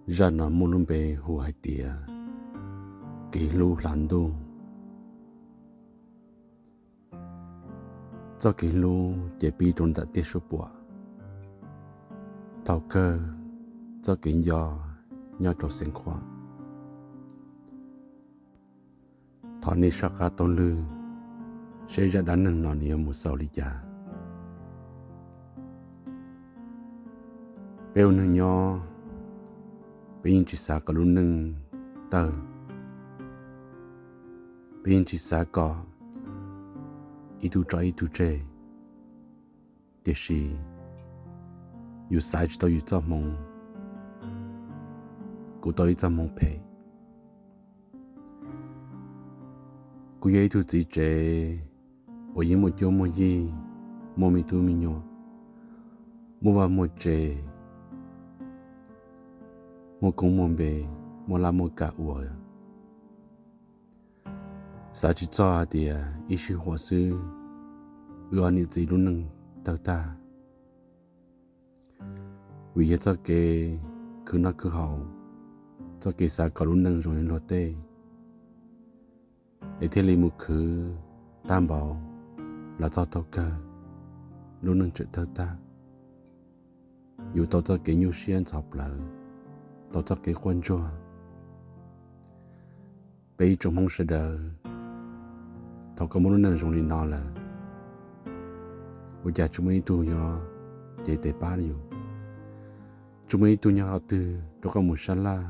Zaj no muaj lub npe hu hais tias kev hlub hla ntuj. Txoj kev hlub ces pib rau nram tiaj suab puam, thaum kawg txoj kev nco nyob rau xeev khuam. Thov nej soj qab taug lw seb zaj dab neeg no nws yuav mus xaus li cas. Peb ua neeg nyob, peb yeej tsis xav kom lub neej tawg, peb yeej tsis xav kom ib tug tso ib tug tseg, tiam sis yus xaiv tsis tau yus txoj hmoov. Kuv tau ib txoj hmoov phem. Kuv yog ib tug txiv tsev uas yeej muaj cuab muaj yig, muaj me tub me nyuam, muaj vaj muaj tsev, muaj koob muaj npe, muaj laj muaj kam ua. Xav tsis txog hais tias ib sij huam xwb, wb ob niam txiv lub neej tawg tag vim yog txoj kev khwv noj khwv haus, txoj kev xav kom lub neej zoo li luag tej, es thiaj li mus khwv tag npaum los txog thaum kawg lub neej tseem tawg tag. Yus tau txoj kev nyuaj siab ntxhov plawv, tau txoj kev quaj ntsuag. Peb ib tsoom Hmoob sawv daws, thaum koj muaj lub neej zoo li no lawm, ua cas tsis muaj ib tug nyob cev tes pab yus? Tsis muaj ib tug nyob qhov twg rau koj mus sab laj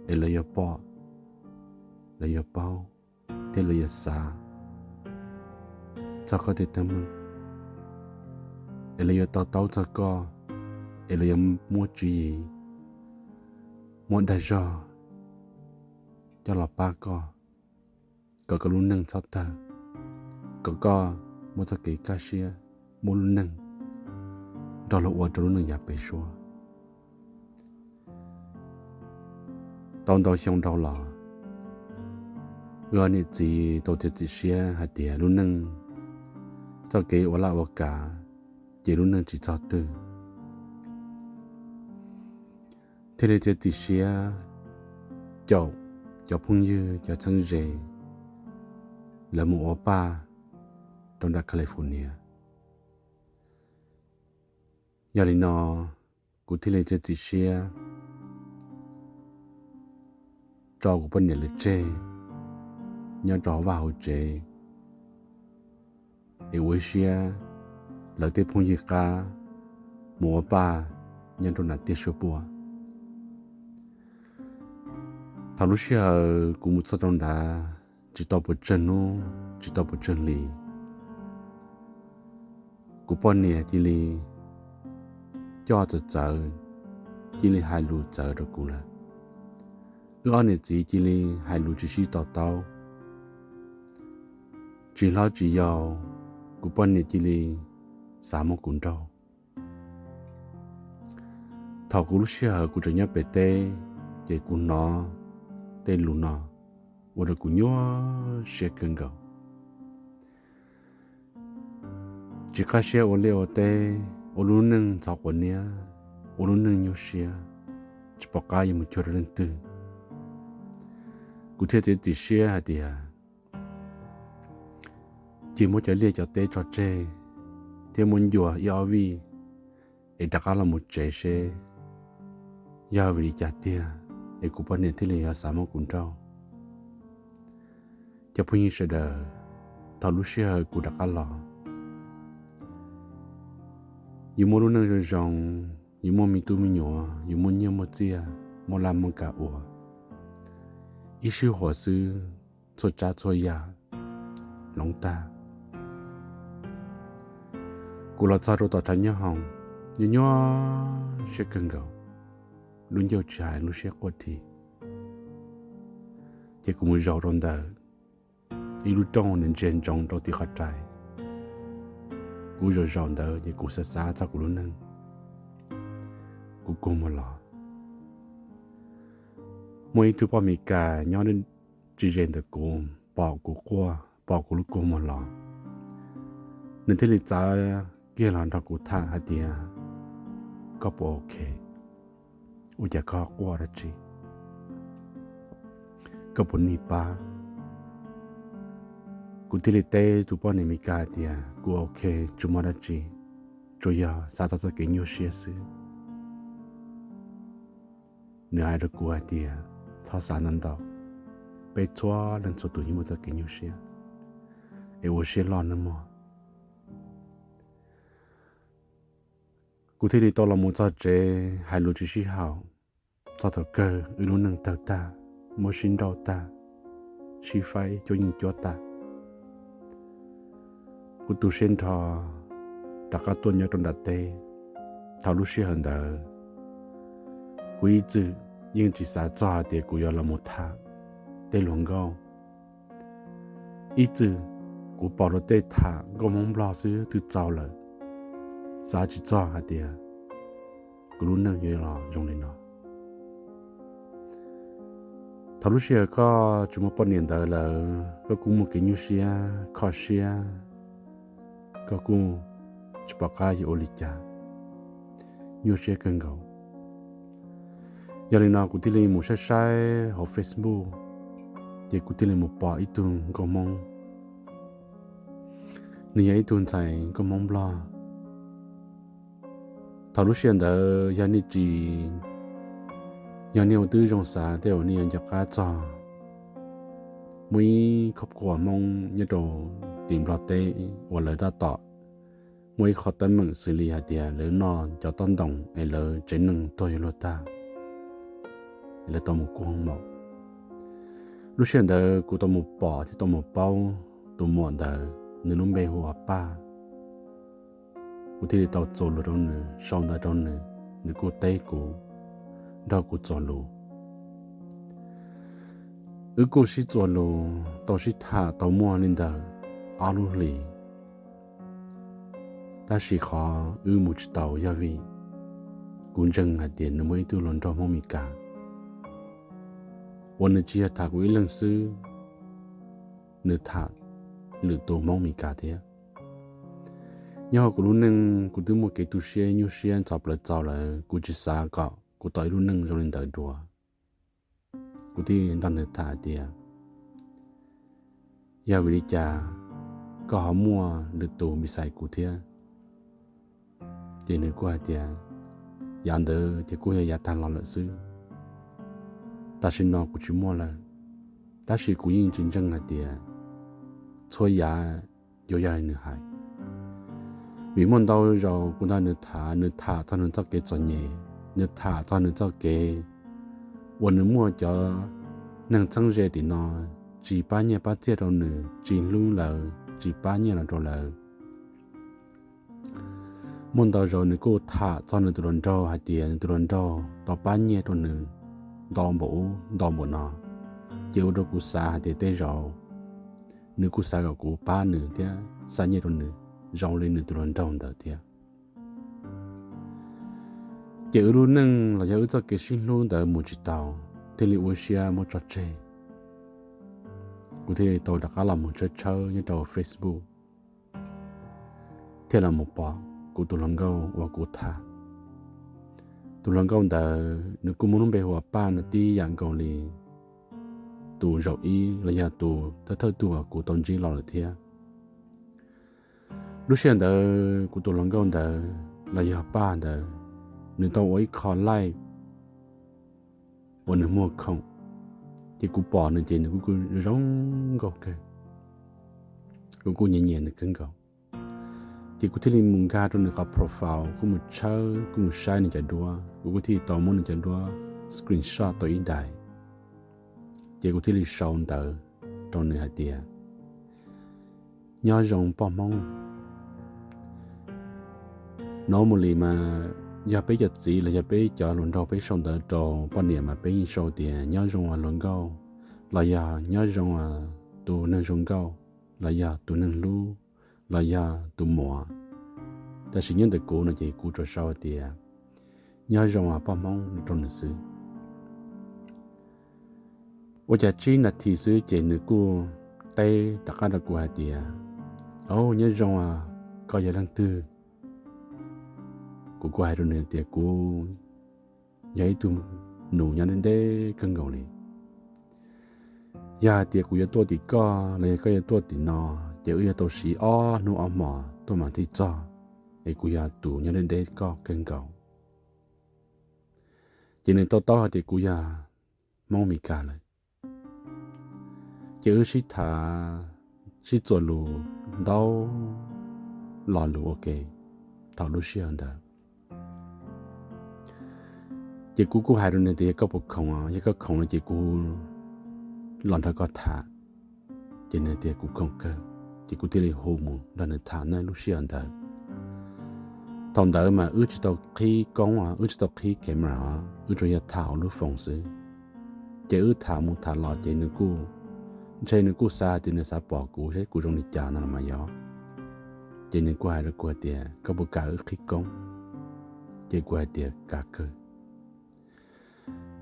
es lawv yuav pom, lawv yuav paub, thiab lawv yuav xav txog koj tej teeb meem, es lawv yuav to taub txog koj, es lawv yuav muab tswv yim, muab dag zog coj los pab koj, kom koj lub neej txhob tawg, kom koj muaj txoj kev kaj siab, muaj lub neej nrog luag ua rau lub neej yav pem suab. Tau ntau xyoo dhau los, wb ob niam txiv tau txiav txim siab hais tias lub neej, txoj kev ua laj ua kav ces lub neej tsis txog twg, thiaj li txiav txim siab caum cov phooj ywg cov txheeb ze, lawv mus ua paj rau nram California. Yog li no, kuv thiaj li txiav txim siab tso kuv poj niam lawv tseg nyob rau hauv vaj hauv tsev, es ua ib siab lawv tej phooj ywg qab mus ua paj nyob rau nram tiaj suab puam. Thaum lub sij hawm kuv mus txog rau nrad, tsis tau puas tsawg hnub tsis tau puas tsawg hlis, kuv poj niam cia li coj txawv txawv, cia li hais lus txawv rau kuv lawm. Wb ob niam txiv cia li hais lus tsis sib to taub, tsis hlob tsis yau, kuv poj niam cia li xav muab kuv nrauj. Thaum kuv lub sij hawm kuv tseem nyob pem teb, ces kuv hnov tej lus no ua rau kuv nyuaj siab kawg nkaus. Tsis qab siab ua liaj ua teb, ua lub neej ntxhov quav niab, ua lub neej nyuaj siab, tsis pom qab yuav mus cuag rau leej twg. Kuv thiaj txiav txim siab hais tias cia muab cov liaj cov teb tso tseg thiab muab ncua ib ob vij es rov qab los mus tsev seb yog vim li cas tiag es kuv poj niam thiaj li yuav xav muab kuv nrauj. Cov phooj ywg sawv daws, thaum lub sij hawm kuv rov qab los, yus muaj lub neej zoo zoo, yus muaj me tub me nyuam, yus muaj nyiaj muaj txiaj, muaj laj muaj kam ua, ib sij huam xwb txhua tsav txhua yam hloov tag. Kuv los txog rau tom tshav nyob hoom, nyuaj nyuaj siab kawg nkaus, lub ncauj tsis hais lub siab quaj dhi. Ces kuv mus zaum rau ntawm ib lub rooj nws ntsiag ntsoov rau tim qhov rais. Kuv zaum zaum ntawd ces kuv xav xav txog kuv lub neej. Kuv kua muag los, muaj ib tug poj Mes Kas nyob tsis ze ntawm kuv pom kuv quaj, pom kuv lub kua muag los, nws thiaj li txav kiag los nrog kuv tham hais tias, koj puas ok? Ua cas koj quaj dab tsi? Koj puas nyiam pab? Kuv thiaj li teb tus poj niam Meskas tias kuv ok, tsis muaj dab tsi, tsuas yog xav tau txoj kev nyuaj siab xwb. Nws hais rau kuv hais tias txhob xav ntau ntau, peb txhua leej txhua tus yeej muaj txoj kev nyuaj siab, es ua siab loj nawb mog. Kuv thiaj li tau los mus txog tsev hais lus tsis sib haum. Txog thaum kawg wb lub neej tawg tag, muab sib nrauj tag, sib faib cuab yeej cuab tag. Kuv tu siab nrho rov qab tuaj nyob rau nram teb. Thaum lub sij hawm ntawd kuv ib txwm yeej tsis xav txog hais tias kuv yuav los mus tham tej hluas nkauj. Ib txwm kuv pom rau tej tham nkauj Hmoob Nplog xwb twb txaus lawm, xav tsis txog hais tias kuv lub neej yuav los zoo li no. Thaum lub sij hawm koj tsis muaj poj niam ntawd lawm, koj kuj muaj kev nyuaj siab kho siab, koj kuj tsis pom qab yuav ua li cas, nyuaj siab kawg nkaus. Yog li no kuv thiaj li mus saib saib hauv Facebook, ces kuv thiaj li mus pom ib tug nkauj Hmoob. Nws yog ib tug ntxhais nkauj Hmoob Nplog. Thaum lub sij hawm ntawd yog nej tsis, yog nej ua tib zoo xav tej uas nej yuav nco qab txog, muaj ib khub khuam Hmoob nyob rau tim Nplog teb uas lawv tab tom muaj ib qho teeb meem xws li hais tias lawv noj cov tob ntoos es lawv tsev neeg tuag yuav luag tag, es lawv tau mus kub hoob maum. Lub sij hawm ntawd kuv tau mus pom thiab tau mus paub tus muam ntawd, nws lub npe hu ua Paj. Kuv thiaj li tau txuas lus rau nws, sau ntawv rau nws, nws kuj teb kuv, nrog kuv txuas lus. Wb kuj sib txuas lus tau sib tham tau muaj li ntawm ob lub hlis, tab sis qhov wb mus tsis tau yog vim kuv ntseeg hais tias nws muaj ib tug hluas nraug Hmoob Mes Kas uas nws tsis yog tham kuv ib leeg xwb, nws tham lwm tus Hmoob Mes Kas thiab. Nyob hauv kuv lub neej kuv twb muaj kev tu siab nyuaj siab ntxhov plaws txaus lawm, kuv tsis xav kom kuv tau ib lub neej zoo li ntawd dua. Kuv thiaj nrog nws tham hais tias, yog vim li cas koj ho muaj lwm tus besides kuv thiab? Ces nws kuj hais tias, yav ntawd ces kuj yog yav tag los lawm xwb, tam sim no kuv tsis muaj lawm, tab sis kuv yeej tsis ntseeg hais tias txhua yav yuav yog li nws hais. Vim muaj ntau zaus kuv nrog nws tham, nws tham txog nws txoj kev txom nyem, nws tham txog nws txoj kev uas nws muaj cov neeg txheeb ze tim no tsis pab nyiaj pab txiaj rau nws, tsis hlub lawv, tsis pab nyiaj los rau lawv. Muaj ntau zaus nws kuj tham txog nws tus hluas nraug hais tias nws tus hluas nraug tau pab nyiaj rau nws ntau npaum ub ntau npaum no, ces ua rau kuv xav hais tias tej zaum nws kuj xav kom kuv pab nws thiab xa nyiaj rau nws zoo li nws tus hluas nraug ntawd thiab. Ces wb lub neej los yog wb txoj kev sib hlub ntawd mus tsis tau, thiaj li ua siab muab tso tseg. Kuv thiaj li tau rov qab los mus tshawb tshawb nyob rau Facebook, thiaj los mus pom kuv tus hluas nkauj uas kuv tham. Tus hluas nkauj ntawd nws kuj muaj lub npe hu ua Paj no tib yam nkaus li tus zaum ib los yog tus thawj thawj tug uas kuv tau ntsib los lawm thiab. Lub sij hawm ntawd kuv tus hluas nkauj ntawd los yog Paj ntawd, nws tau ua ib qho live uas nws muag khoom, ces kuv pom nws ces nws kuj zoo nkauj kawg, kuv kuj nyiam nyiam nws kawg nkaus. Ces kuv thiaj li mus nkag rau nws qhov profile, kuj mus tshawb kuj mus saib nws cov duab, kuv kuj thiaj li tau muab nws cov duab screenshot tau ib daim, ces kuv thiaj li sau ntawv rau nws hais tias, nyob zoo poj Hmoob. Normally mas yog peb cov txiv los yog peb cov hluas nraug peb sau ntawv rau poj niam mas peb yeej sau tias nyob zoo as hluas nkauj, los yog nyob zoo as tus neeg zoo nkauj, los yog tus neeg hlub, los yog tus muam. Tab sis nyob ntawm kuv no ces kuv tsuas sau tias nyob zoo as poj Hmoob rau nws xwb. Ua cas tsib nas this xwb ces nws kuj teb rov qab rau kuv hais tias, au, nyob zoo as, koj yog leej twg? Kuv kuj hais rau nws tias kuv yog ib tug nus nyob deb deb kawg nkaus li. Yog hais tias kuv yuav tuaj tim koj los yog koj yuav tuaj tim no, ces wb yuav tau siv ob hnub ob hmos tuaj mam thiaj txog, es kuv yog tus nyob deb deb koj kawg nkaus. Ces nws to taub hais tias kuv yog Hmoob Mes Kas lawm. Ces wb sib tham, sib txuas lus ntau lo lus ua ke thaum lub sij hawm ntawd. Ces kuv kuj hais rau nws tias, yog koj puas khoom, yog koj khoom no ces kuv los nrog koj tham. Ces nws tias kuv khoom kawg, ces kuv thiaj li hu mus nrog nws tham na lub sij hawm ntawd. Thaum ntawd mas wb tsis tau qhib koob, wb tsis tau qhib camera, wb tsuas yog tham hauv lub foos xwb. Ces wb tham mus tham los ces nws kuj, ntshe nws kuj xav hais tias nws xav pom kuv seb kuv zoo li cas no los mas yog. Ces nws kuj hais rau kuv hais tias koj puas kam wb qhib koob? Ces kuv hais tias kam kawg.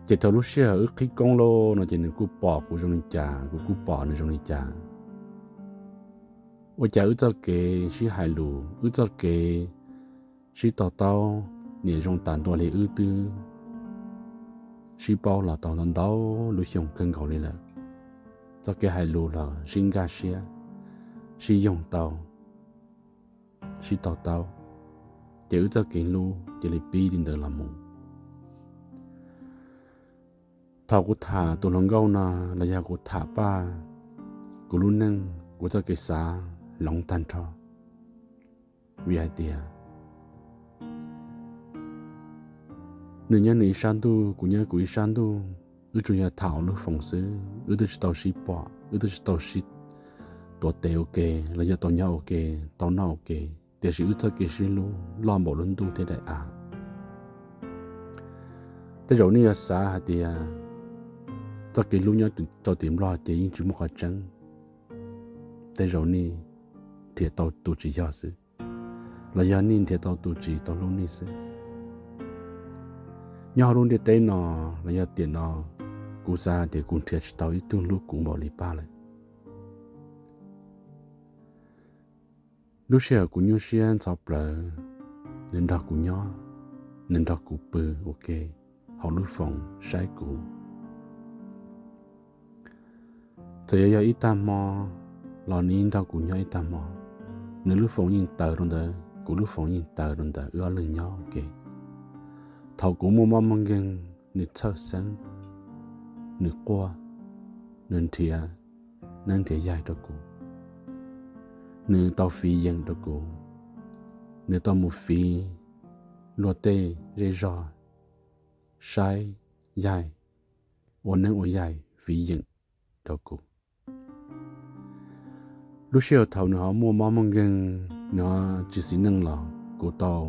Ces thaum lub sij hawm wb qhib koob lawm no ces nws kuj pom kuv zoo li cas, kuv kuj pom nws zoo li cas. Ua cas wb txoj kev sib hais lus, wb txoj kev sib to taub, niam zoo tas ntua li wb twb sib paub los tau ntau lub xyoo kawg nkaus li lawm. Txoj kev hais lus los sib nkag siab, sib yoog tau, sib to taub, ces wb txoj kev hlub cia li pib li ntawd los mus. Thaum kuv tham tus hluas nkauj no los yog kuv tham Paj, kuv lub neej kuv txoj kev xav hloov tag nrho, vim hais tias nws nyob nws ib sab ntuj, kuv nyob kuv ib sab ntuj, wb tsuas yog tham hauv lub foos xwb, wb twb tsis tau sib pom, wb twb tsis tau sib tuav tes ua ke los yog tau nyob ua ke, tau noj ua ke, tiam sis wb txoj kev sib hlub loj npaum lub ntuj thiab daim av. Tej zaum nej yuav xav hais tias txoj kev hlub nyob rau tim Nplog ces yeej tsis muaj qhov tseeb. Tej zaum nej nrhiav tau tus tsis yog xwb, los yog nej nrhiav tau tus tsis tau hlub nej xwb. Nyob hauv lub ntiaj teb no los yog tiam no, kuv xav hais tias kuv nrhiav tsis tau ib tug hlub kuv npaum li Paj lawm. Lub sij hawm kuv nyuaj siab ntxhov plawv, nws nrog kuv nyob, nws nrog kuv pw ua ke hauv lub foos saib kuv. Txawm yuav yog ib tag hmo los nws yeej nrog kuv nyob ib tag hmo. Nws lub foos yeej taws rau ntawd, kuv lub foos yeej taws rau ntawd, wb ob leeg nyob ua ke. Thaum kuv muaj mob muaj nkeeg, nws txhawj xeeb, nws quaj, nws nrhiav neeb nrhiav yaig rau kuv. Nws tau fiv yeem rau kuv, nws tau mus fiv luag tej zej zog, saib yaig, ua neeb ua yaig fiv yeem rau kuv. Lub sij hawm thaum nws ho muaj mob muaj nkeeg, nws ho tsis xis neej los kuv tau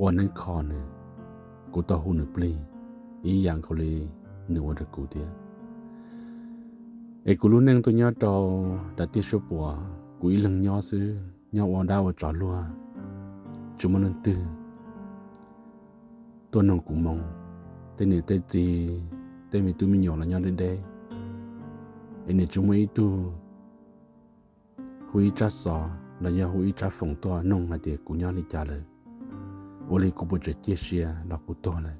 ua neeb kho nws, kuv tau hu nws plig ib yam nkaus li nws ua rau kuv thiab. Es kuv lub neej tuaj nyob rau daim tiaj suab puam, kuv ib leeg nyob xwb, nyob ua dab ua tsov luag, tsis muaj leej twg tuaj nug kuv moo. Tej niam tej txiv, tej me tub me nyuam los nyob deb deb, es nws tsis muaj ib tug hu ib tsab xov los yog hu ib tsab foos tuaj nug hais tias kuv nyob li cas lawm, ua li kuv puas tseem ciaj sia los kuv tuag lawm.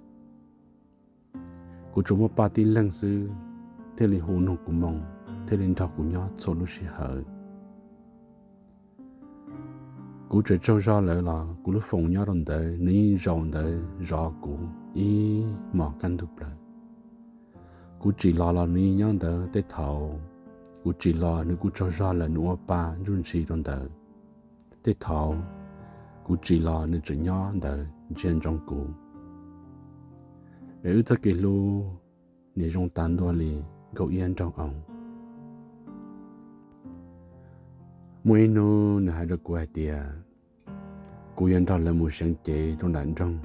Kuv tsuas muaj Paj tib leeg xwb thiaj li hu nug kuv moo, thiaj li nrog kuv nyob txhua lub sij hawm. Kuv tseem tsaug zog lawm los kuv lub foos nyob rau ntawd, nws yeej zaum ntawd zov kuv ib hmos kaj ntug plaws. Kuv tsim los los nws yeej nyob ntawd. Tej thaum kuv tsim los nws kuj tsaug zog lawm, nws ua pa ntsuj ntshis rau ntawd. Tej thaum kuv tsim los nws tseem nyob ntawd ntsia ntsoov kuv. Es wb txoj kev hlub nim zoo tas ntua li nkaus iab nraug oo. Muaj ib hnub nws hais rau kuv hais tias kuv yuav nrog lawv mus seev cev rau nram nroog,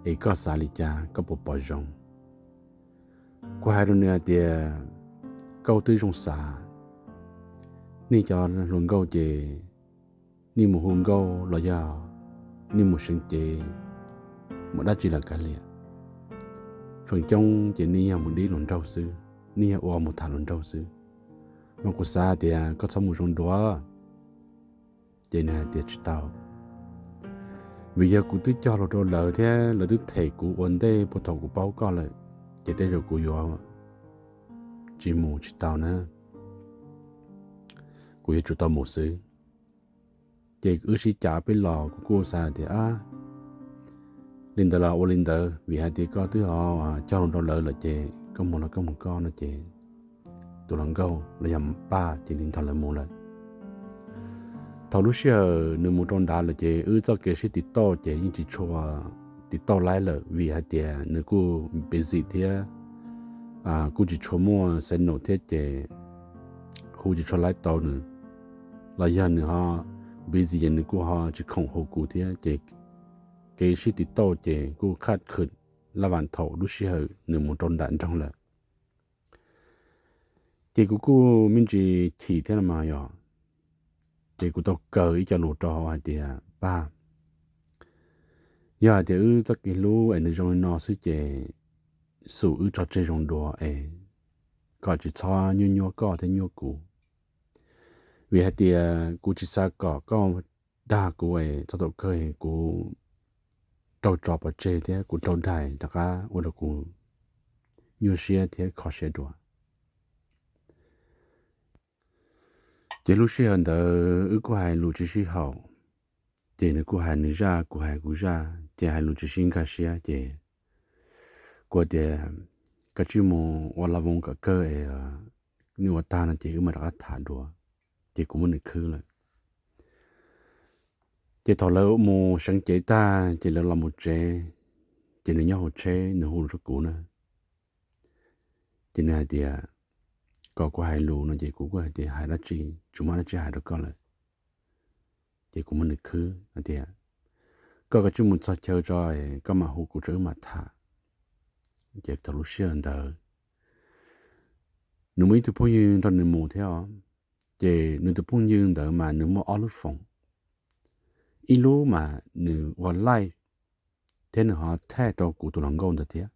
es koj xav li cas, koj puas pom zoo? Kuv hais rau nws hais tias koj twb zoo xav, nej cov hluas nkauj ces nej mus hu nkauj los yog nej mus seev cev, mus dab tsi los kav liam. Feem coob ces nej yog mus dib hluas nraug xwb, nej yog ua mus tham hluas nraug xwb. Mas kuv xav tias koj txhob mus zoo dua. Ces nws hais tias tsis tau, Vim yog kuv twb cog lus rau lawv thiab lawv twb them kuv ua ntej puag thaum kuv paub koj lawm, ces tej zaum kuv yuav tsis mus tsis tau na, kuv yuav tsum tau mus xwb. Ces wb sib cav peb los kuv kuj xav tias, a, li ntawd los ua li ntawd, vim hais tias koj twb ho cog lus rau lawv lawm ces koj mus los koj mus koj no ces tus hluas nkauj los yog Paj cia li nrog lawv mus lawm. Thaum lub sij hawm nws mus rau nrad lawm ces wb txoj kev sib tiv tauj ces yeej tsis tshua tiv tauj laib lawm vim hais tias nws kuj busy thiab, kuj tsis tshua muaj xe num thiab ces hu tsis tshua laib tau nws, los yog nws ho busy ces nws kuj ho tsis khoom hu kuv thiab ces kev sib tiv tauj ces kuj khaj khwm laj vam thaum lub sij hawm nws mus rau nram nroog lawm. Ces kuv kuj me ntsis chim thiab no mas yog, ces kuv tau kaw ib co lus rau hauv hais tias, Paj, yog hais tias wb txoj kev hlub es nws zoo li no xwb ces xum wb tso tseg zoo dua es kom tsis txhob nyuaj nyuaj koj thiab nyuaj kuv, vim hais tias kuv tsis xav kom koj dag kuv es txog thaum kawg kuv raug tso pov tseg thiab kuv raug dag rov qab ua rau kuv nyuaj siab thiab kho siab dua. Ces lub sij hawm ntawd wb kuj hais lus tsis sib haum, ces nws kuj hais nws zaj kuv hais kuv zaj ces hais lus tsis sib nkag siab ces kuv tias, Koj tsij mus ua la voos kom kawg es nej ua tag no ces wb mam rov qab tham dua. Ces kuv muab nws khwb lawm. Ces thaum lawv mus seev cev tag ces lawv los mus tsev, ces nws nyob hauv tsheb nws hu rau kuv na. Ces nws hais tias kom kuv hais lus no ces kuv kuj hais tias, Hais dab tsi? Tsis muaj dab tsi hais rau koj lawm. Ces kuv muab nws khwb hais tias, Koj kav tsij mus txog chaw tso, koj mam hu kuv tso wb mam tham. Ces thaum lub sij hawm ntawd nws muaj ib tug phooj ywg nrog nws mus thiab os. Ces nws tus phooj ywg ntawd mas nws muaj ob lub foos, ib lub mas nws ua laij thiab nws ho thaij rau kuv tus hluas nkauj ntawd thiab,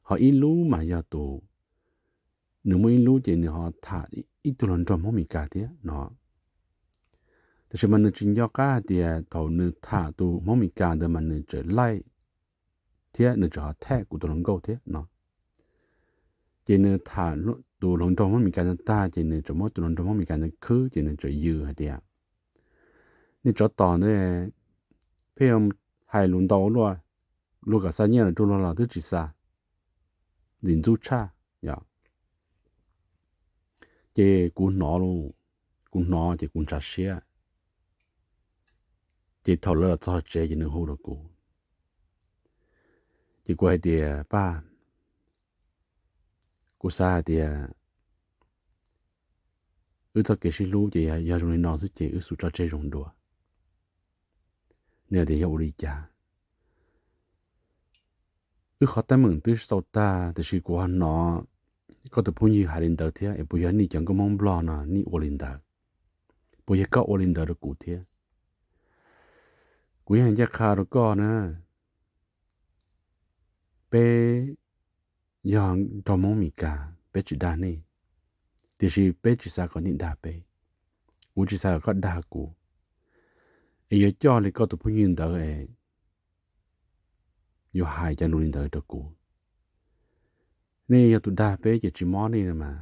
ho ib lub mas yog tus, nws muaj ib lub ces nws ho tham ib tug hluas nraug Hmoob Mes Kas thiab no. Tab sis mas nws tsis nco qab hais tias thaum nws tham tus Hmoob Mes Kas ntawd mas nws tseem laij thiab nws tseem ho thaij kuv tus hluas nkauj thiab no. Ces nws tham tus hluas nraug Hmoob Mes Kas ntawd tag ces nws tseem muab tus hluas nraug Hmoob Mes Kas ntawd khwb ces nws tseem yws hais tias, Nej tsov tom ntawd pheej hais lus ntau luaj, luag kom xa nyiaj los rau luag los twb tsis xa, ntxim ntxub tshaj yom. Ces kuv hnov, kuv hnov ces kuv ntshav siab. Ces thaum lawv los txog tsev ces nws hu rau kuv, ces kuv hais tias, Paj, kuv xav hais tias wb txoj kev sib hlub ces yog zoo li no xwb ces wb xum tso tseg zoo dua. Nws tias, Yog ua li cas? Wb qhov teeb meem twb xaus tag tab sis kuv ho hnov koj tus phooj ywg hais li ntawd thiab es puas yog nej cov nkauj Hmoob Nplog no nej ua li ntawd? Puas yog koj ua li ntawd rau kuv thiab? Kuv yeej hais ncaj qha rau koj na, peb yog nraug Hmoob Mes Kas peb tsis dag nej, tiam sis peb tsis xav kom nej dag peb. Kuv tsis xav kom koj dag kuv, es yuav coj li koj tus phooj ywg ntawd es yuav hais cov lus li ntawd rau kuv. Nej yog tus dag peb ces tsis mob nej mas,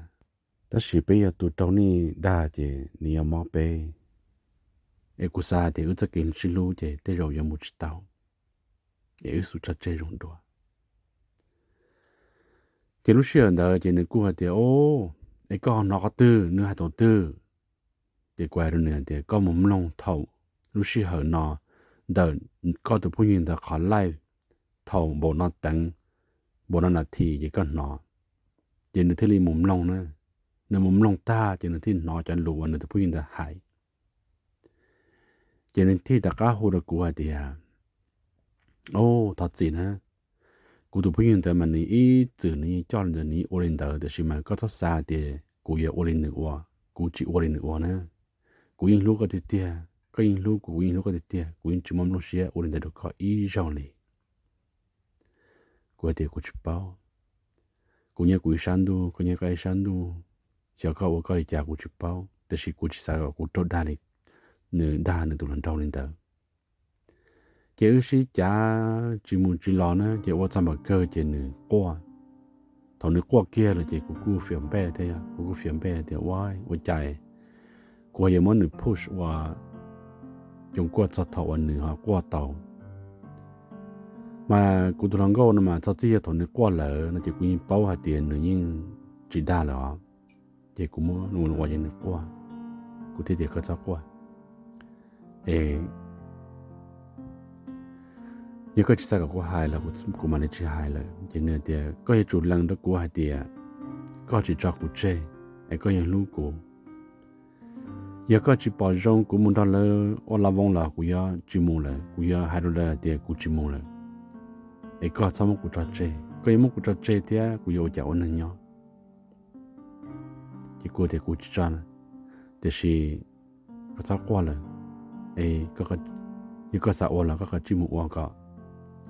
tab sis peb yog tus raug nej dag ces nws yuav mob peb. Es kuv xav tias wb txoj kev sib hlub ces tej zaum yuav mus tsis tau, es wb xum tso tseg zoo dua. Ces lub sij hawm ntawd ces nws kuj hais tias, O, es koj ho hnov qhov twg, nws hais thaum twg? Ces kuv hais rau nws tias, Koj mus mloog thaum lub sij hawm no ntawm koj tus phooj ywg ntawd qhov laij thaum npaum no teev, npaum no nas this ces koj hnov. Ces nws thiaj li mus mloog na. Nws mus mloog tag ces nws thiaj hnov cov lus uas nws tus phooj ywg ntawd hais. Ces nws thiaj rov qab hu rau kuv hais tias, O, thov txim na, kuv tus phooj ywg ntawd mas nws ib txwm nws yeej coj li ntawd, nws yeej ua li ntawd, tiam sis mas koj txhob xav tias kuv yuav ua li nws ua, kuv tsis ua li nws ua na. Kuv yeej hlub koj tiag tiag, koj yeej hlub kuv, kuv yeej hlub koj tiag tiag, kuv yeej tsis muaj nplooj siab ua li ntawd rau koj ib zaug li. Kuv hais tias kuv tsis paub. Kuv nyob kuv ib sab ntuj, koj nyob koj ib sab ntuj, xyov koj ua koj li cas kuv tsis paub, tab sis kuv tsis xav kom kuv raug dag li nws dag nws tus hluas nraug li ntawd. Ces wb sib cav tsis mus tsis los na, ces ua txog npaum kawg ces nws quaj. Thaum nws quaj kiag lawm ces kuv kuj fiav npej thiab, kuv kuj fiav npej tias ua, ua cas kuv ho yuav muab nws push ua coos kuaj txog thaum uas nws ho quaj tau. Mas kuv tus hluas nkauj no mas txog txij yog thaum nws quaj lawm no ces kuv yeej paub hais tias nws yeej tsis dag lawm os. Ces kuv muab ua ces nws quaj, kuv thiaj tias koj txhob quaj es yog koj tsis xav kom kuv hais los kuv mam li tsis hais lawm. Ces nws tias koj yuav tsum lees rau kuv hais tias koj tsis tso kuv tseg es koj yuav hlub kuv. Yog koj tsis pom zoo kuv mus nrog lawv ua la voos los kuv yuav tsis mus lawm, kuv yuav hais rau lawv tias kuv tsis mus lawm, es koj txhob muab kuv tso tseg. Koj yuav muab kuv tso tseg thiab kuv yuav ua cas ua neeg nyob? Ces kuv tias kuv tsis tso, tiam sis koj txhob quaj lawm, es yog koj xav ua los koj kav tsij mus ua kom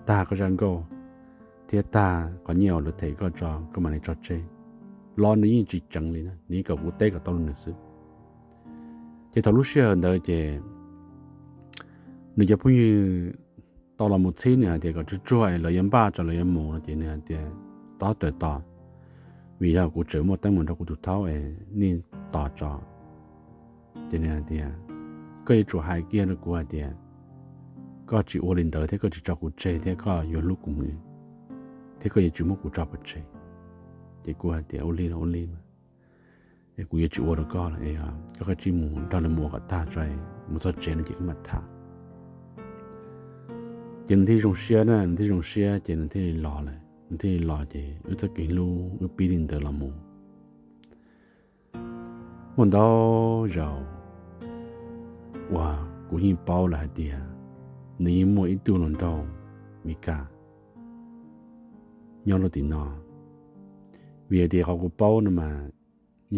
tag koj zaj nkauj thiab tag qhov nyiaj uas lawv them koj tso koj mam li tso tseg. Los nws yeej tsis tseev li na, nws yeej kom kuv teb kom tau rau nws xwb. Ces thaum lub sij hawm ntawd ces nws cov phooj ywg tau los mus txhib nws hais tias kom tsuag tsuag es lawv yuav npaj tso lawv yuav mus no ces nws hais tias tob raws tos, vim yog kuv tseem muaj teeb meem nrog kuv tus thaub es nej tos tso. Ces nws hais tias koj yuav tsum hais kiag rau kuv hais tias koj tsis ua li ntawd thiab koj tsis tso kuv tseg thiab koj yuav hlub kuv mus, thiab koj yuav tsis muab kuv tso pov tseg. Ces kuv hais tias ua li los ua li mas, es kuv yuav tsis ua rau koj lawm, koj kav tsij mus nrog lawv mus ua kom tag tso, mus txog tsev no ces wb mam tham. Ces nws thiaj zoo siab na, nws thiaj zoo siab ces nws thiaj li los lawm, nws thiaj li los ces wb txoj kev hlub wb pib li ntawd los mus. Muaj ntau zaus uas kuv yeej paub lawm hais tias nws yeej muaj ib tug hluas nraug Mes Kas nyob rau tim no. Vim hais tias qhov kuv paub no mas,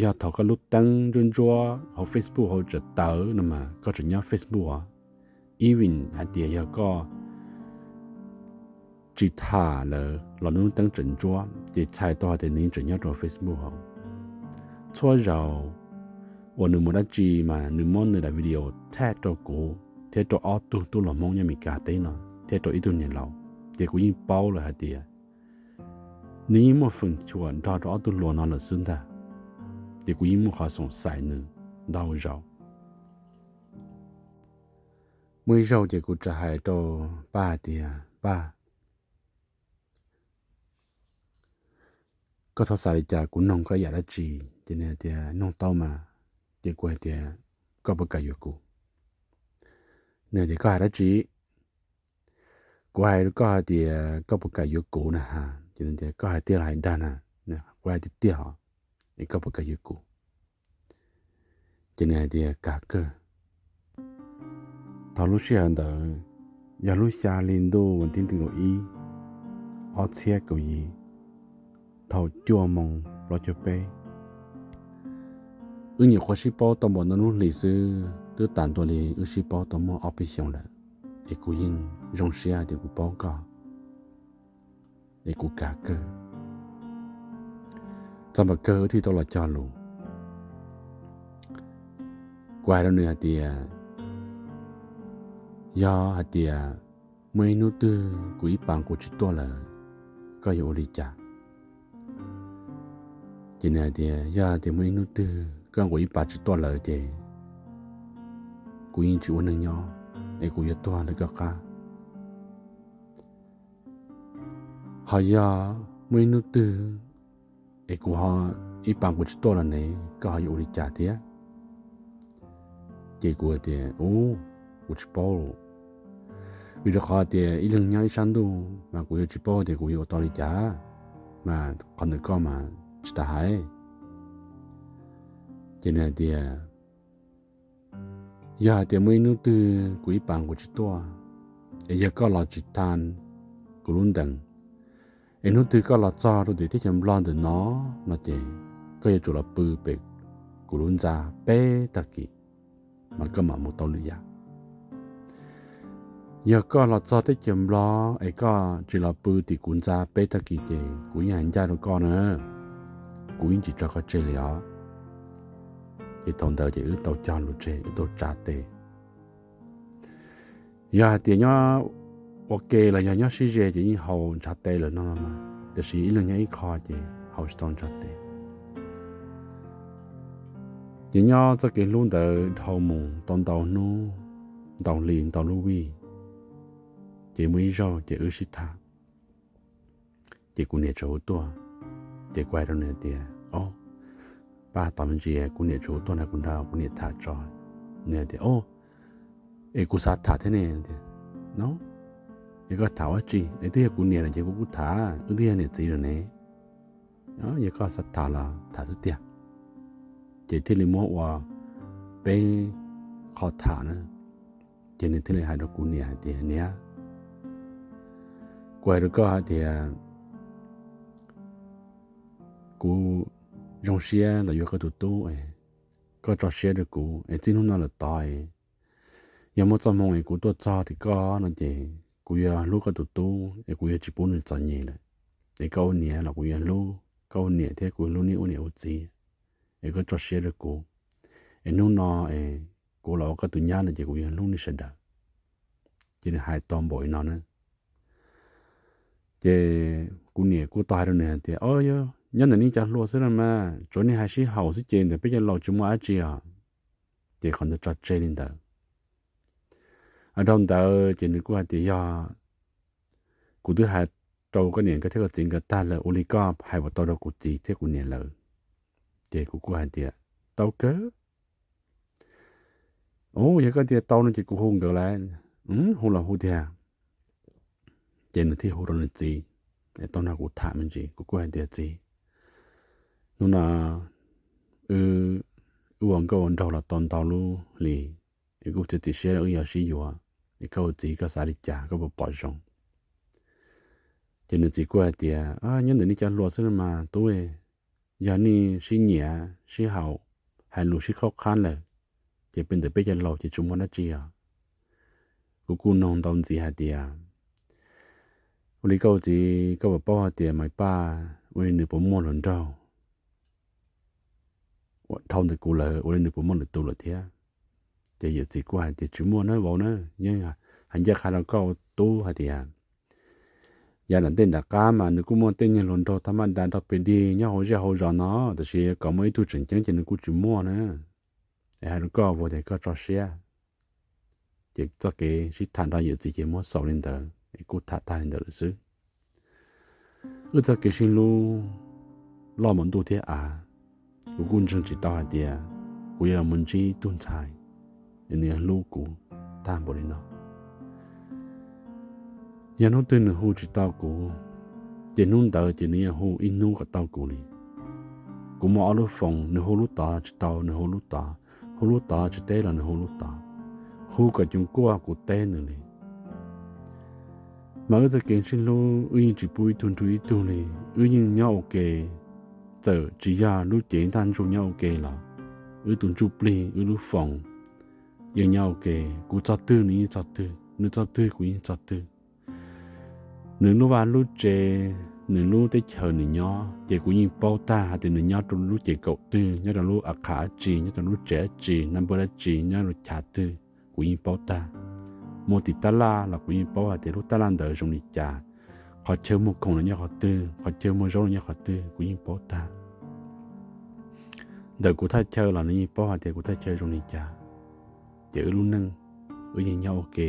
yog thaum koj lub teeb ntsuab ntsuab hauv Facebook hauv tseem tawv no mas koj tseem nyob Facebook os. Even hais tias yog koj tsis tham lawm los nws lub teeb tseem ntsuab ces txhais tau hais tias nws yeej tseem nyob rau Facebook hauv. Txhua zaus uas nws mus dab tsi mas nws muab nws daim video tag rau kuv thiab rau ob tug tub hluas Hmoob nyob Mes Kas teb no thiab rau ib tug niam laus, ces kuv yeej paub lawm hais tias nws yeej muaj feem xyuam nrog rau ob tug hluas no lawm xwb ntag. Ces kuv yeej muaj qhov xoom xais nws ntau zaus. Muaj ib zaug ces kuv txawm hais rau Paj hais tias, Paj, koj txhob xav li cas, kuv noog koj ib yam dab tsi. Ces nws hais tias, Noog tau mas. Ces kuv hais tias, Koj puas kam yuav kuv? Nws hais tias, Koj hais dab tsi? Kuv hais rau koj hais tias koj puas kam yuav kuv na has. Ces nws tias, Koj hais tiag los hais dag na? Kuv hais tiag tiag os, es koj puas kam yuav kuv? Ces nws hais tias, Kam kawg. Thaum lub sij hawm ntawd yog lub xya hli ntuj vas thib nees nkaum ib, ob txhiab kaum yim, thaum cuaj moos plaub caug peb. Wb nyuam qhuav sib paub tau npaum no lub hlis xwb twb tas ntua li wb sib paub tau muaj ob peb xyoos lawm, es kuv yeej zoo siab hais tias kuv paub koj, es kuv kam kawg. Txog npaum kawg wb thiaj tau los cog lus. Kuv hais rau nws hais tias, Yog hais tias muaj ib hnub twg kuv ib pas nqus tsis tuaj lawm, koj yuav ua li cas? Ces nws hais tias, Yog hais tias muaj ib hnub twg koj nqus ib pas tsis tuaj lawm ces kuv yeej tsis ua neeg nyob, es kuv yuav tuag ntawm koj qab. Ho yog muaj ib hnub twg es kuv ho ib pas nqus tsis tuaj lawm ne, koj ho yuav ua li cas thiab? Ces kuv tias, Ub, kuv tsis paub, vim rau qhov tias ib leeg nyob ib sab ntuj mas kuv yuav tsis paub tias kuv yuav ua tau li cas, mas qhov ntawm koj mas tsis tas hais. Ces nws hais tias, Yog hais tias muaj ib hnub twg kuv ib pas nqus tsis tuaj, es yog koj los tsis tha kuv lub ntees, es hnub twg koj los txog rau tim teb chaws Nplog ntawm no, no ces koj yuav tsum los pw pem kuv lub ntxa peb tag kis, mas koj mam mus tau lwm yam. Yog koj los txog teb chaws Nplog es koj tsis los pw tim kuv ntxa peb tag kis ces kuv yeej hais ncaj rau koj na, kuv yeej tsis tso koj tseg li os. Ces thaum ntawd ces wb tau cog lus tseg, wb tau tsa tes. Yog hais tias nyob ua ke los yog nyob sib ze ces yeej haus ntshav tes lawm no los mas, tiam sis ib leeg nyob ib qho ces haus tsis tau ntshav tes. Ces nyob txoj kev hlub ntawd dhau mus tau ntau hnub, ntau hli ntau lub vij, ces muaj ib zaug ces wb sib tham, ces kuv niam txawm hu tuaj, ces kuv hais rau nws tias, Ob, pab tos me ntsis, kuv niam txawm hu tuaj no, kuv nrog kuv niam tham tso. Nws tias, Ob, es kuv xav tham thiab ne. Tias, No, es koj tham ua tsi? Es twb yog kuv niam lawm ces kuv kuj tham, wb twb yog niam txiv lawm ne. Yog koj xav tham los tham xwb tiag. Ces thiaj li muab ua peb qho tham na. Ces nws thiaj li hais rau kuv niam hais tias, Niam, kuv hais rau koj hais tias kuv zoo siab los yuav koj tus tub, koj tso siab rau kuv es txij hnub no lawm tod, yog muaj txoj hmoo es kuv tuaj txog tim koj no ces kuv yuav hlub koj tus tub es kuv yuav tsis pub nws txom nyem lawm. Es koj ua niam los kuv yuav hlub koj ua niam thiab kuv hlub nej ua niam ua txiv. Es koj tso siab rau kuv, es hnub no es kuv los ua koj tus nyab no ces kuv yuav hlub nej sawv daws. Ces nws hais tau npaum li no na. Ces kuv niam kuj tau hais rau nws hais tias, O, nyob ntawm nej cov hluas xwb no mas, tsuav nej hais sib haum xwb ces ntawm peb cov laus tsis muaj dab tsi os. Ces qhov ntawd tso tseg li ntawd. Dhau ntawd ces nws kuj hais tias, Yog kuv twb hais rau koj niam nkawd thiab koj txiv nkawd tag lawm, ua li koj hais puas tau rau kuv txiv thiab kuv niam lawv? Ces kuv kuj hais tias, Tau kawg. Ua, yog koj tias tau no ces kuv hu nkawd lawm. Hu los hu tiag. Ces nws thiaj hu rau nws txiv, tau nrog kuv tham me ntsis, kuv kuj hais tias, Txiv, hnub no wb ua nkauj ua nraug los tau ntau lub hli, es kuj txiav txim siab wb yuav sib yuav, es koj ua txiv koj xav li cas, koj puas pom zoo? Ces nws txiv kuj hais tias, Nyob ntawm nej cov hluas xwb no mas tub, yog nej sib nyiam sib haum, hais lus sib khaub qhab lawm, ces peb ntawm peb cov laus ces tsis muaj dab tsi os. Kuv kuj nug ntau ntxiv hais tias, Ua li koj ua txiv koj puas paub hais tias Maiv Paj ua li nws puas muaj hluas nraug dhau ntawm kuv lawm, ua li nws puas muaj lwm tus lawm thiab? Ces yawm txiv kuj hais tias, Tsis muaj nawb vauv na, yeej hais ncaj qha rau koj ua tub hais tias, yav nram ntej nram qab mas nws kuj muaj tej niag hluas nraug thaj maj das nrog pes dig nyob hauv zej hauv zos no, tab sis kom muaj ib tug tseem ceeb ces nws kuj tsis muaj na. Es hais rau koj vauv tias koj tso siab. Ces txoj kev sib tham nrog yawm txiv ces muab xaus li ntawd es kuj tham tag li ntawd lawm xwb. Wb txoj kev sib hlub loj mus ntuj thiab av, kuv kuj ntseeg tsis tau hais tias kuv yuav los mus ntsib ib tug ntxhais es nws yuav hlub kuv tag npaum li no. Yog hnub twg nws hu tsis tau kuv, ces hnub ntawd ces nws yuav hu ib hnub kom tau kuv li. Kuv muaj ob lub foos, nws hu lub tod tsis tau, nws hu lub tod, hu lub tod tsis teb los nws hu lub tod, hu kom cuv kuaj kuv teb nws li. Mas wb txoj kev sib hlub wb yeej tsis pub ib tug nrug ib tug li, wb yeej nyob ua ke. Txawm tsis yog lub cev ntaj ntsug nyob ua ke los wb tus ntsuj plig, wb lub foos yeej nyob ua ke. Kuv txog twg nws yeej txog twg, nws txog twg kuv yeej txog twg. Nws lub vaj lub tsev, nws lub teb chaws nws nyob ces kuv yeej paub tag hais tias nws nyob rau lub ces kaum twg, nyob rau lub a qha dab tsi, nyob rau lub tsev dab tsi, naj npawb dab tsi, nyob rau chav twg, kuv yeej paub tag. Muaj tim tab laj los kuv yeej paub hais tias lub tab laj ntawd zoo li cas, qhov chaw muag khoom los nyob qhov twg, qhov chaw muag zaub los nyob qhov twg, kuv yeej paub tag. Ntawm kuv thaj chaw los nws yeej paub hais tias kuv thaj chaw zoo li cas. Ces wb lub neej, wb yeej nyob ua ke,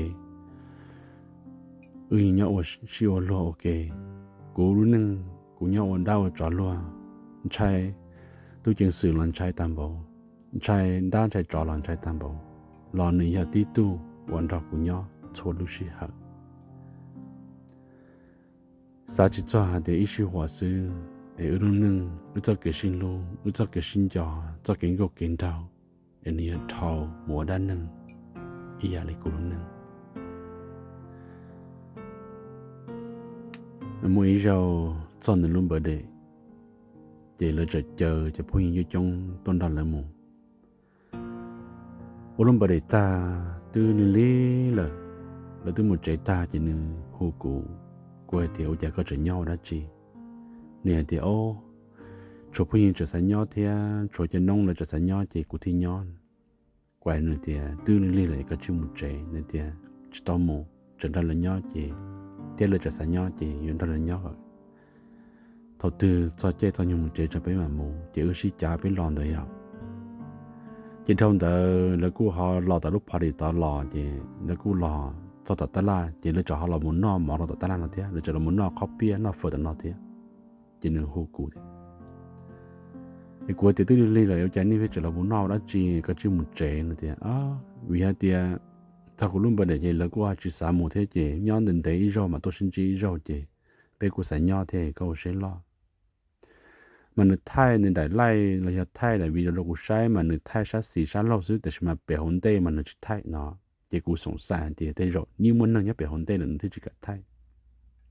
wb yeej nyob ua sib ua luag ua ke. Kuv lub neej kuv nyob ua dab ua tsov luag, ntshai tub ceev xwm los ntshai tag npaum, ntshai dab ntshai tsov los ntshai tag npaum, los nws yog tib tug uas nrog kuv nyob txhua lub sij hawm. Xav tsis txog hais tias ib sij huam xwb es wb lub neej, wb txoj kev sib hlub, wb txoj kev sib nco, txoj kev nkauj kev nraug, es nws yuav dhau mus ua dab neeg ib yam li kuv lub neej. Muaj ib zaug txog nws lub npawb dej, ces lawv txawm caw cov phooj ywg coob coob tuaj nrog lawv mus. Ua lub npawb dej tag twb lig lig lawm, lawv twb mus tsev tag ces nws hu kuv. Kuv hais tias, Ua cas koj tseem nyob ua dab tsi? Nws hais tias, Ob, tshuav phooj ywg tseem xav nyob thiab tshuav cov noob lawv tseem xav nyob ces kuv thiaj nyob. Kuv hais nws tias, Twb lig lig lawm es koj cia li mus tsev. Nws tias, Tsis tau mus, tseem nrog lawv nyob ces, thiab lawv tseem xav nyob ces yuav nrog lawv nyob. Thaum twg txog caij txog nyoog mus tsev tso peb mam mus, ces wb sib cav peb los ntawd yog. Ces dhau ntawd lawv kuj ho los tom lub party tod los, ces lawv kuj los txog tom tab laj, ces lawv tseem ho los mus noj mov rau tom tab laj no thiab, lawv tseem los mus noj qhob piaj noj fawm tom no thiab. Ces nws hu kuv tias, es kuv tias twb lig lig lawm, ua cas nej pheej tseem los mus noj dab tsi, koj cia li mus tsev no tias, vim hais tias txog kuv lub npawb daim ces lawv kuj ho tsis xav mus thiab, ces nyob ntev ntev ib zaug mas tuaj sib ntsib ib zaug, ces peb kuj xav nyob thiab, koj ua siab loj. Mas nws thaij nws daim live los yog thaij daim video rau kuv saib, mas nws thaij sab xis sab laug xwb, tiam sis mas pem hauv ntej mas nws tsis thaij no. Ces kuv xoom xaim hais tias tej zaum yeej muaj neeg nyob pem hauv ntej lawm nws thiaj tsis kam thaij.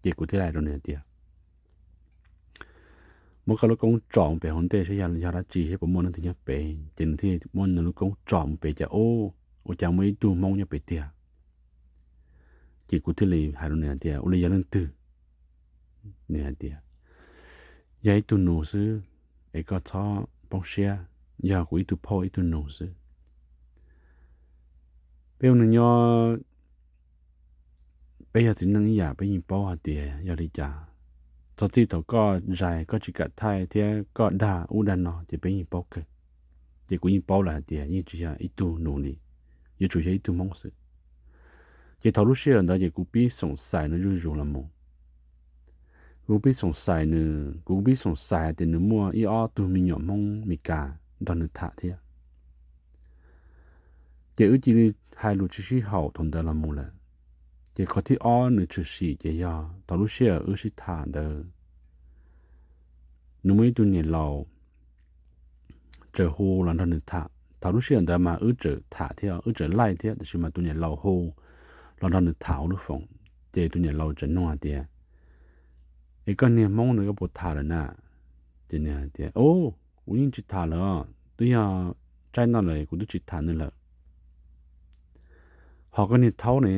Ces kuv thiaj hais rau nws hais tias, muab koj lub koob tsom mus pem hauv ntej saib yog, yog dab tsi thiab puas muaj leej twg nyob pem. Ces nws thiaj muab nws lub koob tsom mus pem, cas ub, ua cas muaj ib tug Hmoob nyob pem tiag. Ces kuv thiaj li hais rau nws hais tias, ua li yog leej twg? Nws hais tias, yog ib tug nus xwb, es koj txhob poob siab, yog kuv ib tug phauj ib tug nus xwb. Peb ua neej nyob, peb yog txiv neej ib yam, peb yeej paub hais tias yog li cas. Txog txij thaum koj zais koj tsis kam thaij thiab koj dag ub dag no ces peb yeej paub kawg. Ces kuv yeej paub lawm hais tias yeej tsis yog ib tug nus li, yuav tsum yog ib tug Hmoob xwb. Ces thaum lub sij hawm ntawd ces kuv pib xoom xaim nws zuj zus los mus. Kuv pib xoom xaim nws, kuv pib xoom xaim hais tias nws muaj ib ob tug me nyuam Hmoob Mes Kas nrog nws tham thiab. Ces wb cia li hais lus tsis sib haum thaum ntawd los mus lawm. Ces qhov thib ob nws tshwm sim ces yog thaum lub sij hawm wb sib tham ntawd, nws muaj ib tug niam laus txawm hu los nrog nws tham. Thaum lub sij hawm ntawd mas wb tseem tham thiab, wb tseem laij thiab, tiam sis mas tus niam laus hu los nrog nws tham hauv lub foom. Ces tus niam laus tseem nug hais tias, es koj niag Hmoob no koj puas tham lawm na? Ces nws hais tias, ub, kuv yeej tsis tham lawm, twb yog tsaib no lawm kuv twb tsis tham nws lawm. Ho koj niag thaub ne?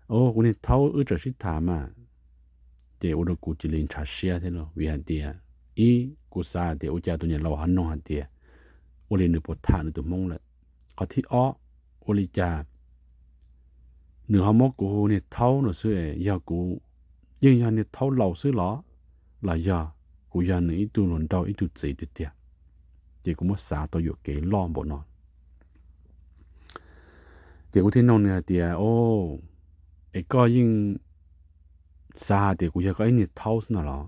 Ub, kuv niag thaub wb tseem sib tham mas. Ces ua rau kuv cia li ntshav siab thiab lauj, vim hais tias, ib, kuv xav hais tias ua cas tus niam laus ho nug hais tias ua li nws puas tham nws tus Hmoob lawm. Qhov thib ob, ua li cas nws ho muab kuv hu niag thaub no xwb, yog kuv yeej yog niag thaub laus xwb los, los yog kuv yog nws ib tug hluas nraug ib tug txiv tiag tiag? Ces kuv muab xav tau yuam kev loj npaum no. Ces kuv thiaj nug nws hais tias, o, es koj yeej xav hais tias kuv yog koj ib niag thaub xwb no los?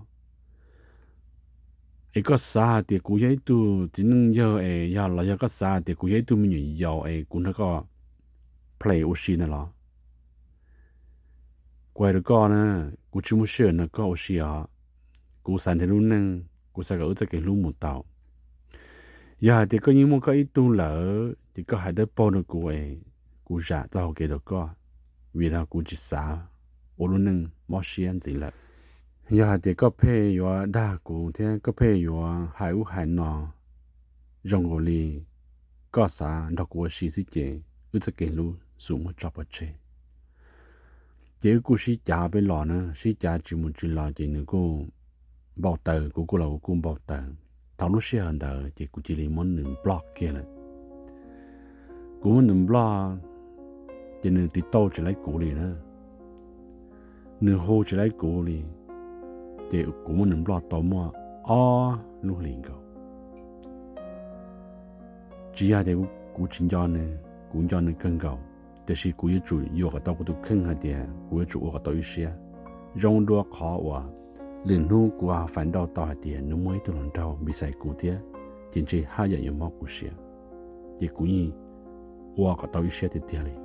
Es koj xav hais tias kuv yog ib tug txiv neej yawg es yog los yog koj xav hais tias kuv yog ib tug me nyuam yaus es kuv nrog koj play ua si na los? Kuv hais rau koj na, kuv tsis muaj sij hawm nrog koj ua si os. Kuv xav nrhiav lub neej, kuv xav kom wb txoj kev hlub mus tau. Yog hais tias koj yeej muaj koj ib tug lawm ces koj hais dawb paug rau kuv es kuv zam txoj hau kev rau koj, vim rau kuv tsis xav ua lub neej mob siab ntxiv lawm. Yog hais tias koj pheej yuav dag kuv thiab koj pheej yuav hais ub hais no zoo nkaus li koj xav nrog kuv ua si xwb ces wb txoj kev hlub xum muab tso pov tseg. Ces wb kuj sib cav peb los na, sib cav tsis mus tsis los ces nws kuj npau taws, kuv kuj los kuv kuj npau taws. Thaum lub sij hawm ntawd ces kuv cia li muab nws nploj kiag lawm. Kuv muab nws nploj, ces nws tiv tauj tsis laib kuv li na, nws hu tsis laib kuv li, ces kuv muab nws nploj tau muaj ob lub hlis nkaus. Tsis yog tias kuv tsis nco nws, kuv nco nws kawg nkaus, tiam sis kuv yuav tsum yuam kom tau kuv tus kheej hais tias kuv yuav tsum ua kom tau ib siab. Zoo dua qhov uas lwm hnub kuv ho fais nrauj tau hais tias nws muaj ib tug hluas nraug npis xais kuv thiab, ces ntshe haj yam yuav mob kuv siab. Ces kuv yeej ua kom tau ib siab tiag tiag li.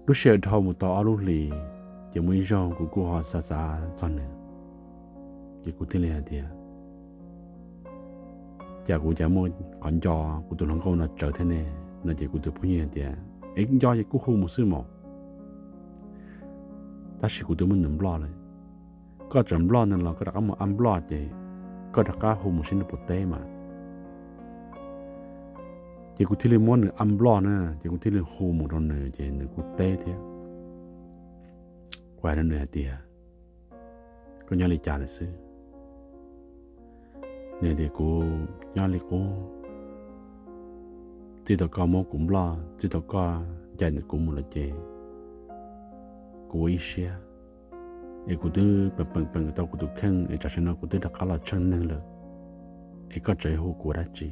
Lub sij hawm dhau mus tau ob lub hlis, ces muaj ib zaug kuv kuj ho xav xav txog nws, ces kuv thiaj li hais tias, cas kuv cas muaj qhov nco kuv tus hluas nkauj no tsawv thiab ne, no ces kuv tus phooj ywg hais tias, es nco ces kuj hu mus xwb mas. Tab sis kuv twb muab nws nploj lawm. Koj tseem nploj nws los koj rov qab mus unblock ces koj rov qab hu mus seb nws puas teb mas. Ces kuv thiaj li muab nws unblock na, ces kuv thiaj li hu mus rau nws ces nws kuj teb thiab. Kuv hais rau nws hais tias, koj nyob li cas lawm xwb? Nws tias, kuv nyob li qub, txij thaum koj muab kuv nploj, txij thaum koj cais ntawm kuv mus lawm ces kuv ua ib siab, es kuv twb peem peem peem tau kuv tus kheej es tam sim no kuv twb rov qab los tsheej neeg lawm, es koj tseem hu kuv ua dab tsi?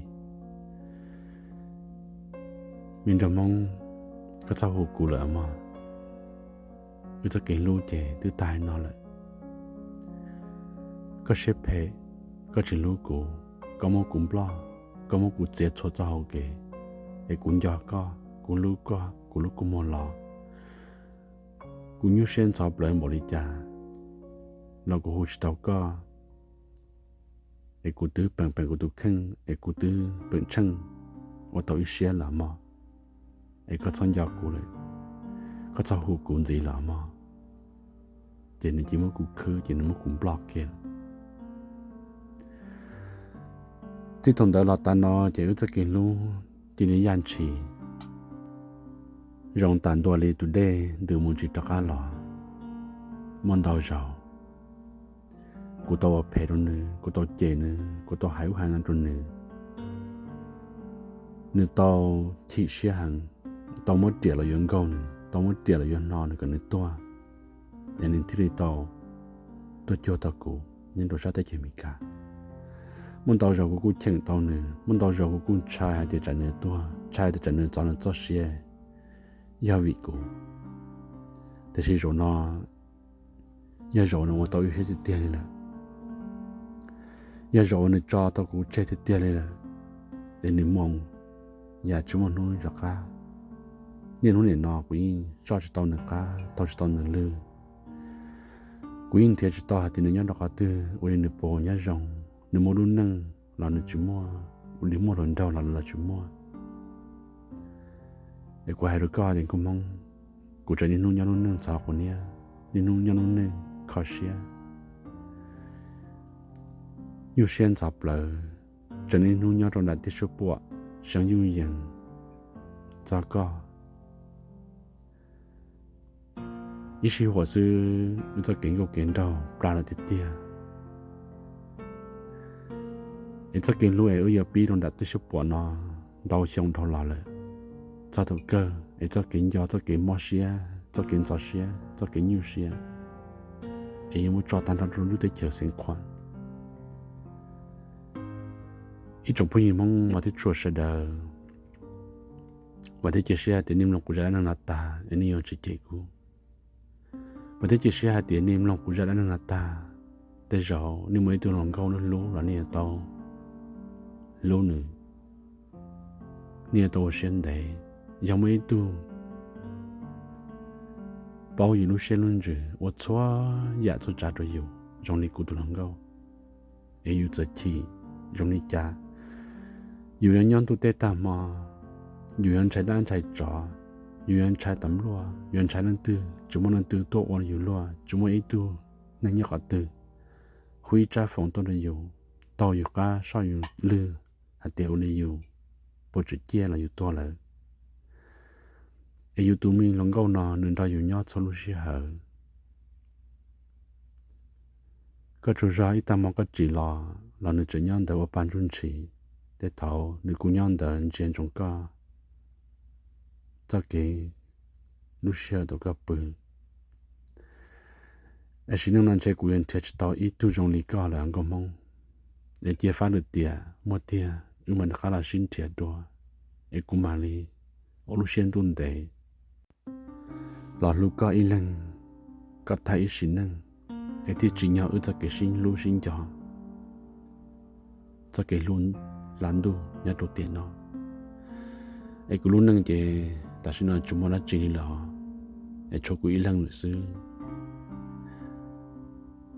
Me nraug Hmoob, koj txhob hu kuv lawm mog. Wb txoj kev hlub ces twb tag li no lawm. Koj siab phem, koj tsis hlub kuv, koj muab kuv nploj, koj muab kuv txiav txhua txoj hau kev, es kuv nco koj, kuv hlub koj, kuv lub kua muag los, kuv nyuaj siab ntxhov plawv npaum li cas los kuv hu tsis tau koj, es kuv twb peem peem kuv tus kheej es kuv twb peem tsheej ua tau ib siab lawm mog. Es koj txhob nco kuv lawm, koj txhob hu kuv ntxiv lawm mog. Ces nws cia muab kuv khwb ces nws muab kuv nploj kiag lawm. Txij thaum ntawd los tas no ces wb txoj kev hlub cia li yaj ntshis, zoo tas ntua li tus dej ntws mus tsis rov qab los. Muaj ntau zaus kuv tau ua phem rau nws, kuv tau cem nws, kuv tau hais ub hais no rau nws. Nws tau chim siab heev, tau muab riam los yuav nkaug nws, tau muab riam los yuav hno nws kom nws tuag, es nws thiaj li tau tuaj cuag tau kuv nyob rau sab teb chaws Amelikas. Muaj ntau zaus kuv kuj cheem tau nws, muaj ntau zaus kuv kuj ntshai hais tias tsam nws tuag, ntshai tias tsam nws txov nws txoj sia yog vim kuv. Tiam sis zaum no yog zaum nws ua tau ib siab tiag tiag li lawm, yog zaum uas nws tso tau kuv tseg tiag tiag li lawm, es nws mus yam tsis muaj hnub rov qab. Niaj hnub nim no kuv yeej soj tsis tau nws qab, taug tsis tau nws lw. Kuv yeej nrhiav tsis tau hais tias nws nyob rau qhov twg, ua li nws puas nyob zoo, nws muaj lub neej los nws tsis muaj, ua li muaj hluas nraug los los tsis muaj. Es kuv hais rau koj tias nkauj Hmoob, kuv tseem niaj hnub nyob lub neej ntxhov quav niab, niaj hnub nyob lub neej kho siab, nyuaj siab ntxhov plawv, tseem niaj hnub nyob rau nram tiaj suab puam, seev yuj yees txog koj. Ib sij huam xwb wb txoj kev nkauj kev nraug plab lawm tiag tiag. Es txoj kev hlub es wb yuav pib rau nram tiaj suab puam no ntau xyoo dhau los lawm, txog thaum kawg es txoj kev nco, txoj kev mob siab, txoj kev ntxhov siab, txoj kev nyuaj siab es yuav muab tso tag nrho rau lub teb chaws Xeev Khuam. Ib tsoom phooj ywg Hmoob uas thiab tshua sawv daws, vam thiab cia siab hais tias nej mloog kuv zaj dab neeg no tag es nej yuav tsis cem kuv. Vam thiab cia siab hais tias nej mloog kuv zaj dab neeg no tag, tej zaum nej muaj ib tug hluas nkauj hlub los nej yuav tau hlub nws, nej yuav tau ua siab ntev. Yog muaj ib tug paub yus lub siab lub ntsws, ua txhua yam txhua tsav rau yus zoo li kuv tus hluas nkauj, es yus txawm chim zoo li cas, yus yuav nyob ntuj teb tag hmo, yus yuav ntshai dab ntshai tsov, yus yuav ntshai tas luaj, yuav ntshai leej twg, tsis muaj leej twg tuaj ua yus luaj, tsis muaj ib tug neeg nyob qhov twg hu ib tsab foos tuaj rau yus, taug yus qab soj yus lwg hais tias ua li yus puas tseem ciaj los yus tuag lawm. Es yus tus me hluas nkauj no nws nrog yus nyob txhua lub sij hawm. Koj tsaug zog ib tag hmo koj tsim los los nws tseem nyob ntawd ua pa ntsuj ntshis, tej thaum nws kuj nyob ntawd ntsia ntsoov koj txoj kev lub sij hawm thaum koj pw. Tam sim neej no ntshe kuv yuav nrhiav tsis tau ib tug zoo li koj lawm nkauj Hmoob. Es cia fab lwm tiam muaj tiag wb mam rov qab los sib nrhiav dua, es kuv mam li ua lub siab ntuj ntev los hlub koj ib leeg kom tag ib sim neej, es thiaj tsim nyog wb txoj kev sib hlub sib nco, txoj kev hlub hla ntuj nyob rau tiam no. Es kuv lub neej ces tam sim no tsis muaj dab tsi li lawm, es tshuav kuv ib leeg lawm xwb.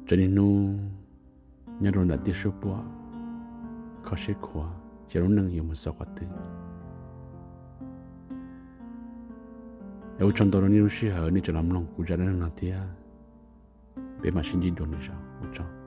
Tseem niaj hnub nyob rau nram tiaj suab puam, kho siab khuav xyov lub neej yuav mus xaus qhov twg. Es ua tsaug ntau rau nej lub sij hawm nej tseem los mloog kuv zaj dab neeg no thiab. Peb mam sib ntsib dua lwm zaus, ua tsaug.